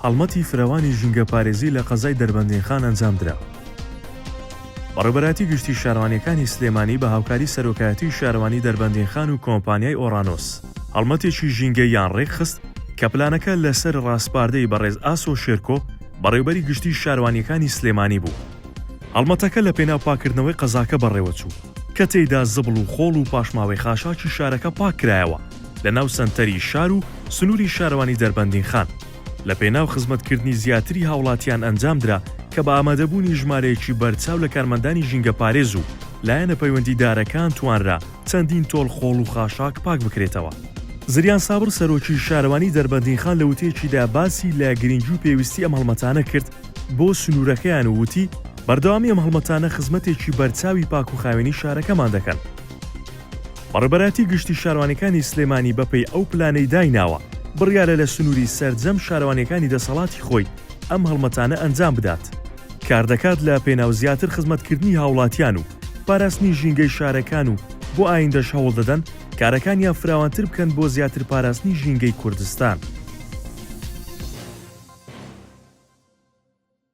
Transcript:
هەڵمەتی فرەوانی ژینگەپارێزی لە قەزای دەربەندینخان ئەنجامدرا. بەڕێوبەرایەتی گشتی شارەوانییەکانی سلێمانی بە هاوکاری سەرۆکایەتی شارەوانی دەربەندینخان و کۆمپانیای ئۆرانۆس، هەڵمەتێکی ژینگەییان ڕێکخست کە پلانەکە لەسەر ڕاسپاردەی بەڕێز ئاسۆ شێرکۆ، بەڕێوبەری گشتی شارەوانییەکانی سلێمانی بوو. هەڵمەتەکە لەپێناو پاککردنەوەی قەزاکە بەڕێوەچوو، کە تێیدا زبڵ و خۆڵ و پاشماوەی خاشاکی شارەکە پاککرایەوە لەناو سەنتەری شار و سنووری شارەوانی دەربەندینخان. لە پێناو خزمەتکردنی زیاتری هاوڵاتیان ئەنجامدرا کە بە ئامادەبوونی ژمارەیەکی بەرچاو لە کارمەندانی ژینگەپارێز و لایەنە پەیوەندیدارەکان توانرا چەندین تۆڵ خۆڵ و خاشاک پاک بکرێتەوە. زریان سابڕ سەرۆکی شارەوانی دەربەندینخان لە وتەیەکیدا باسی لە گرنگی و پێویستی ئەم هەڵمەتانە کرد بۆ سنوورەکەیان و وتی، بەردەوامی ئەم هەڵمەتانە خزمەتێکی بەرچاوی پاک و خاوێنی شارەکەمان دەکەن. بەڕێوبەرایەتی گشتی شارەوانیەکانی سلێمانی بەپێی ئەو پلانەی دایناوە، بڕیارە لە سنووری سەرجەم شارەوانیەکانی دەسەڵاتی خۆی ئەم هەڵمەتانە ئەنجام بدات. کاردەکات لە پێناو زیاتر خزمەتکردنی هاوڵاتیان و پاراستنی ژینگەی شارەکان و بۆ ئایندەش هەوڵدەدەن کارەکانیان فراوانتر بکەن بۆ زیاتر پاراستنی ژینگەی کوردستان.